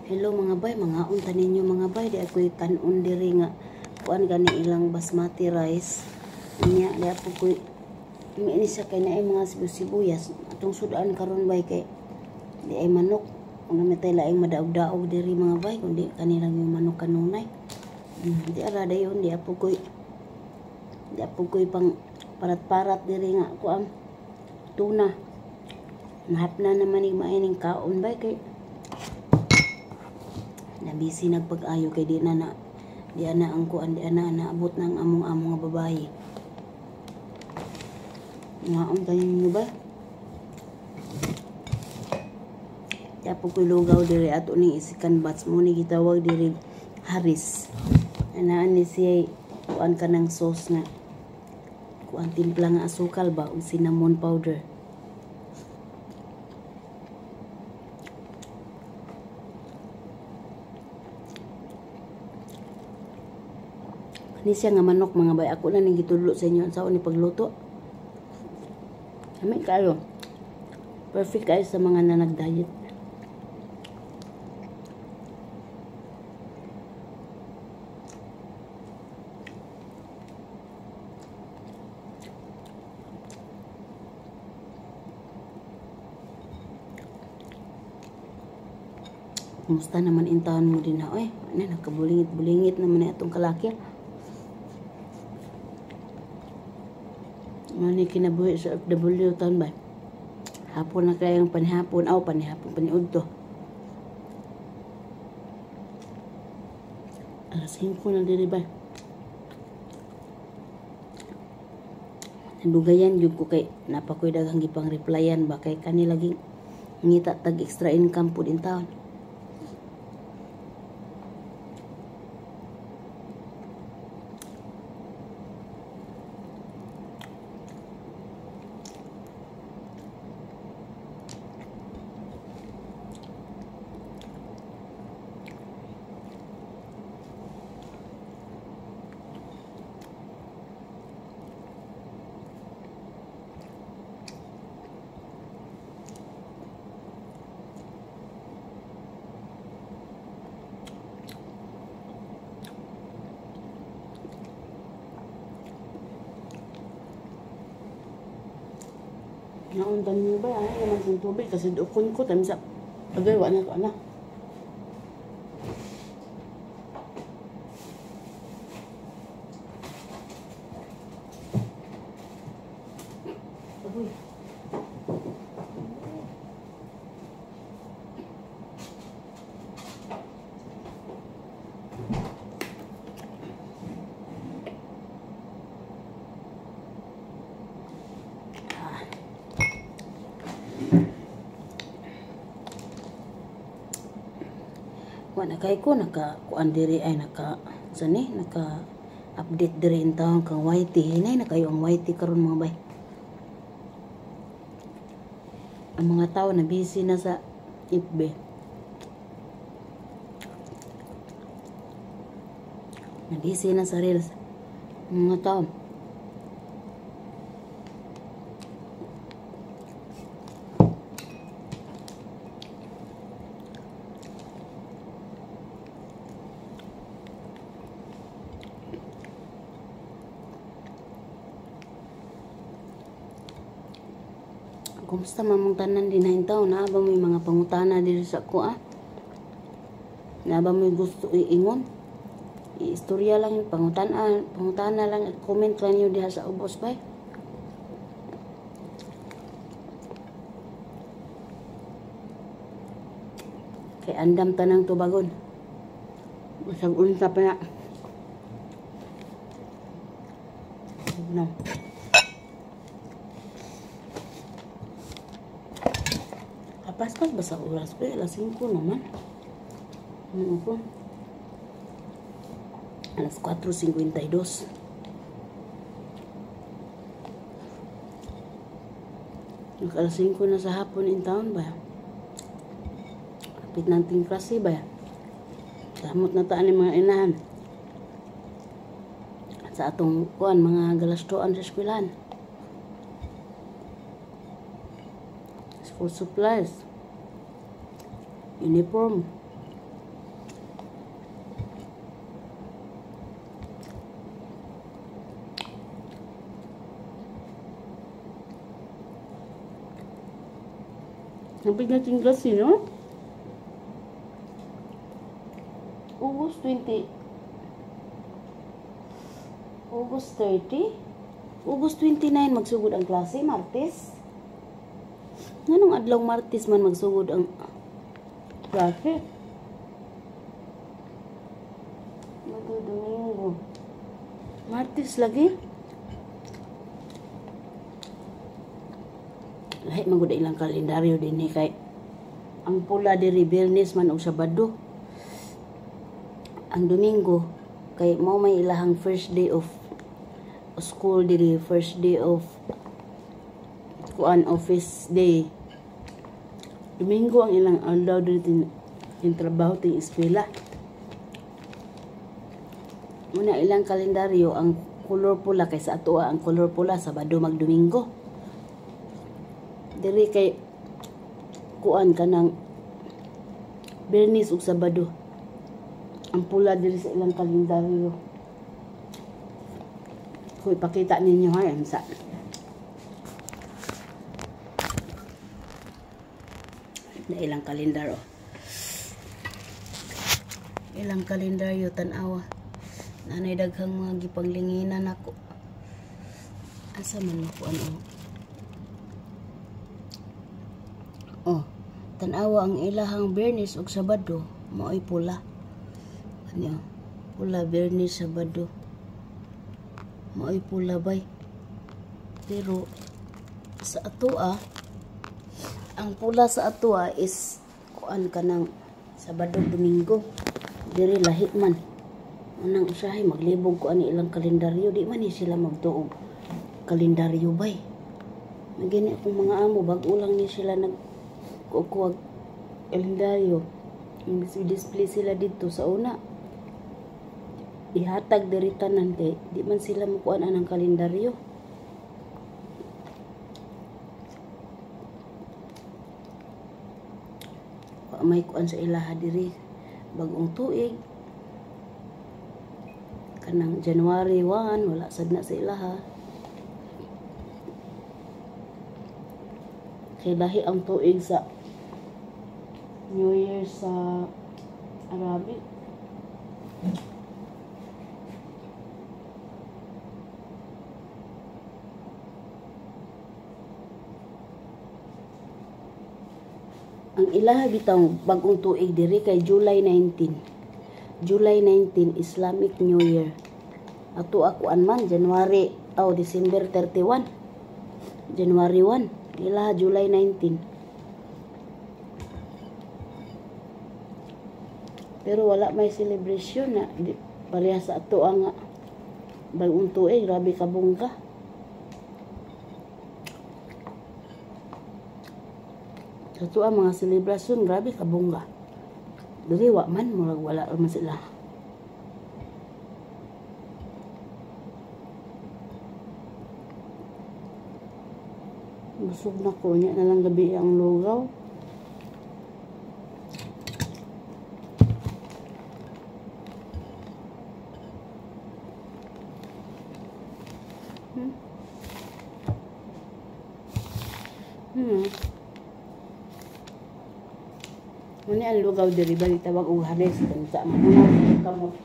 Hello mga bay, mga unta ninyo mga bay, di ako'y kanon diri nga kuan gani ilang basmati rice. Nya di ako ko'y ini siya kay naay mga sibuyas. Atong sudan karon bay kay di ay manok. Una may tay laing madaog-daog diri mga bay, kundi kanilang yung manok kanunay. Di ara dayon, di apo ko'y pang parat-parat diri nga kuan tuna. Nahap na naman yung maining kaon bay kay nabisi nagpag-ayo kay di na na di ana ang kuan, di ana naabot ng among-among nga babayi. Ngaon kayo ninyo ba? Di po ko'y lugaw diri ato ning isikan bats mo ni gitawag diri haris. Anaan ni siya kuan ka ng sauce nga kuan timpla nga asukal ba ug cinnamon powder. Ni siya nga manok mga bay, ako na ning gitudlo sa inyo unsaon ni pagluto. Ami kayo. Perfect kayo sa mga na nag-diet. Kumusta naman intaon mo din na, oy? Ano, nakabulingit-bulingit naman na itong kalaki. Ano ni kinabuhi sa FW taon ba? Hapon na kayang panihapon. Aw, panihapon, paniud to. Alas 5 na diri ba? Nadugayan yun ko kay napakoy daghang gipang replyan ba kay kani laging ngita tag extra income pud in taon. Nauntan niyo ba? Ay, naman kong tubig kasi dukon ko. Tamsa, agay, wala na ko, anak. Agoy. Wala kay ko naka kuan diri ay naka sa ni naka update diri in taon kang YT hinay na kayo ang YT karon mga bay. Ang mga tao na busy na sa FB. Na busy na sa reels. Ang mga tao. Kumusta mamong tanan din na taon? Naa ba mo'y mga pangutana diri sa ko, ah? Naa ba mo'y gusto iingon? Iistorya lang yung pangutana, pangutana lang, comment lang niyo diha sa ubos, bay. Kay andam tanang tubagon. Basag unsa pa na. No. Paspas ba sa oras ko? Alas 5 naman. Ano ko? Alas 4:52. Alas 5 na sa hapon in town ba? Kapit natin klase ba? Samot na taan ni mga inahan. Sa atong kuan, mga galastuan sa eskwelahan. School supplies. Uniform. Napit na tinggas, no? August 20. August 30. August 29 magsugod ang klase, Martes. Nganong adlaw Martes man magsugod ang klase? Mato Domingo. Martes lagi. Lahi man gud ilang kalendaryo dinhi kay ang pula diri Biyernes man og Sabado. Ang Domingo kay mao may ilahang first day of school diri, first day of kuan, office day. Domingo ang ilang adlaw diri tin trabaho ting eskwela. Muna ilang kalendaryo ang kolor pula kay sa atoa ang kolor pula Sabado mag Domingo. Diri kay kuan kanang Biyernes ug Sabado ang pula diri sa ilang kalendaryo. Kung ipakita ninyo ha, sa na ilang kalendar, oh. Ilang kalendaryo, tan-awa. Nanay daghang mga gipanglinginan ako. Asa man mo ano? Oh, tan-awa ang ilahang Biyernes ug Sabado, maoy pula. Ano? Pula Biyernes, Sabado. Maoy pula bay. Pero sa atoa, ang pula sa atoa is kuan kanang Sabado, Domingo. Diri lahi man. Anang usahay maglibog ko ani ilang kalendaryo, di man ni sila magtuog kalendaryo bay. Nagini akong mga amo bag-o lang ni sila nagkukuwag kalendaryo. Imbis i-display sila dito sa una, ihatag diri tanan kay di man sila mukuan anang kalendaryo. Wa may kuan sa ilaha diri bagong tuig kanang January 1 wala sad na sa ilaha. Kay lahi ang tuig sa New Year sa Arabic. Ang ilaha bitaw bagong tuig diri kay July 19. July 19 Islamic New Year. Ato akuan man January aw December 31. January 1 ilaha July 19. Pero wala may celebration na di, pareha sa ato ang bagong tuig, grabe ka bongga. Sa ato ang mga selebrasyon, grabe ka bongga. Diri wa man, murag wala man sila. Busog na ko, nya na lang gabi ang lugaw. Muna ang lugaw diri ba tawag og haris sa mga kamot.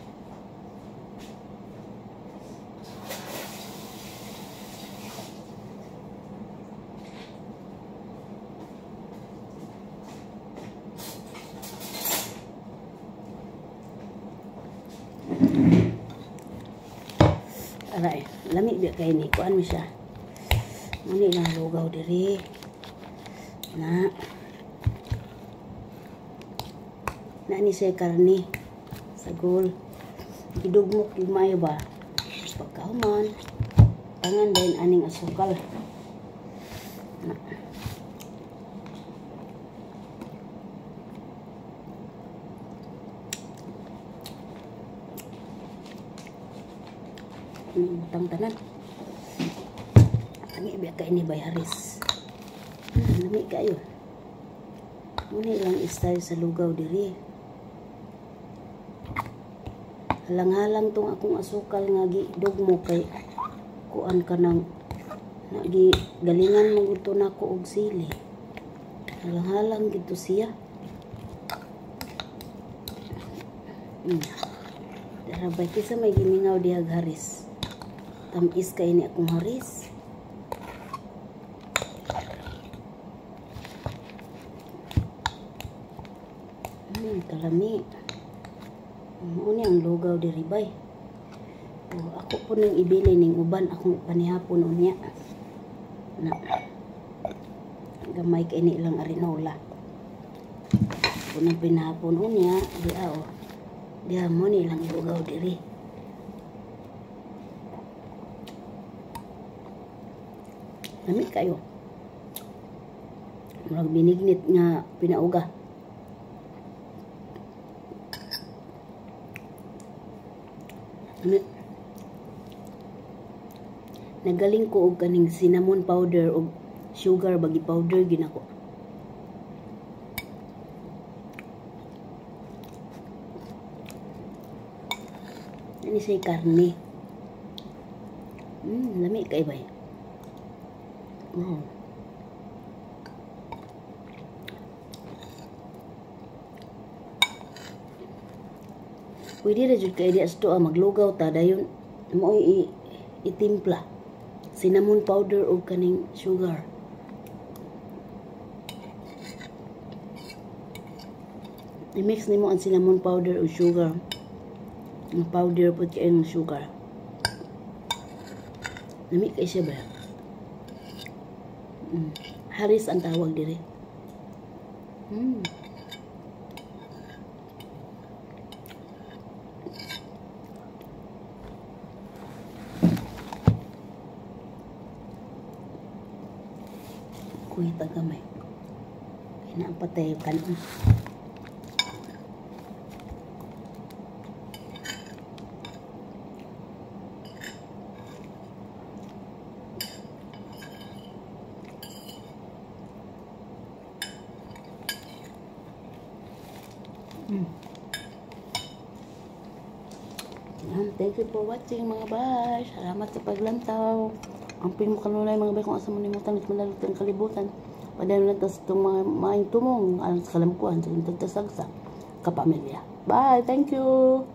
Aray, lami biya kay ni kuan mi siya. Muna ilang lugaw diri. Na. Na ni siya karne sagol. Gidugmok yung maayo ba? Pagkahuman, tangan din aning asukal. Na. Butang tanan. Lami biya kay ni bay haris. Lami kayo. Muna ilang style sa lugaw diri. Halang-halang tong akong asukal nga gidugmo kay kuan ka nang nagi galingan mo gud to nako og sili. Halang-halang gid to siya. Dara bay kisa may gimingaw dihag haris. Tamis kay ni akong haris. Kalami. Mao ni ang lugaw diri bay. Oh, ako po nang ibili ning uban akong panihapon unya. Na. Gamay kay ni ilang arinola. Ako nang pinahapon unya, di oh. Diha mo ni ilang lugaw diri. Lami kayo. Murag binignit nga pinauga. Lami. Nagaling ko og kaning cinnamon powder og sugar bagi powder ginako. Ani say karne. Lami kay bay. Wow. Pwede ra jud kay di asto maglugaw ta dayon mo'y itimpla. Cinnamon powder og kaning sugar. I-mix nimo ang cinnamon powder o sugar. Ang powder pud kay ang sugar. Lami kay siya ba? Haris ang tawag dire. Kuya tagamay. Kaya na ang patay kanon. Thank you for watching mga bay. Salamat sa paglantaw. Amping mo kanunay mga bay kung asa mo nimutan at manalot ang kalibutan. Padayon lang tas itong mga maing tumong alang sa kalamkuan sa tagtasagsa kapamilya. Bye! Thank you!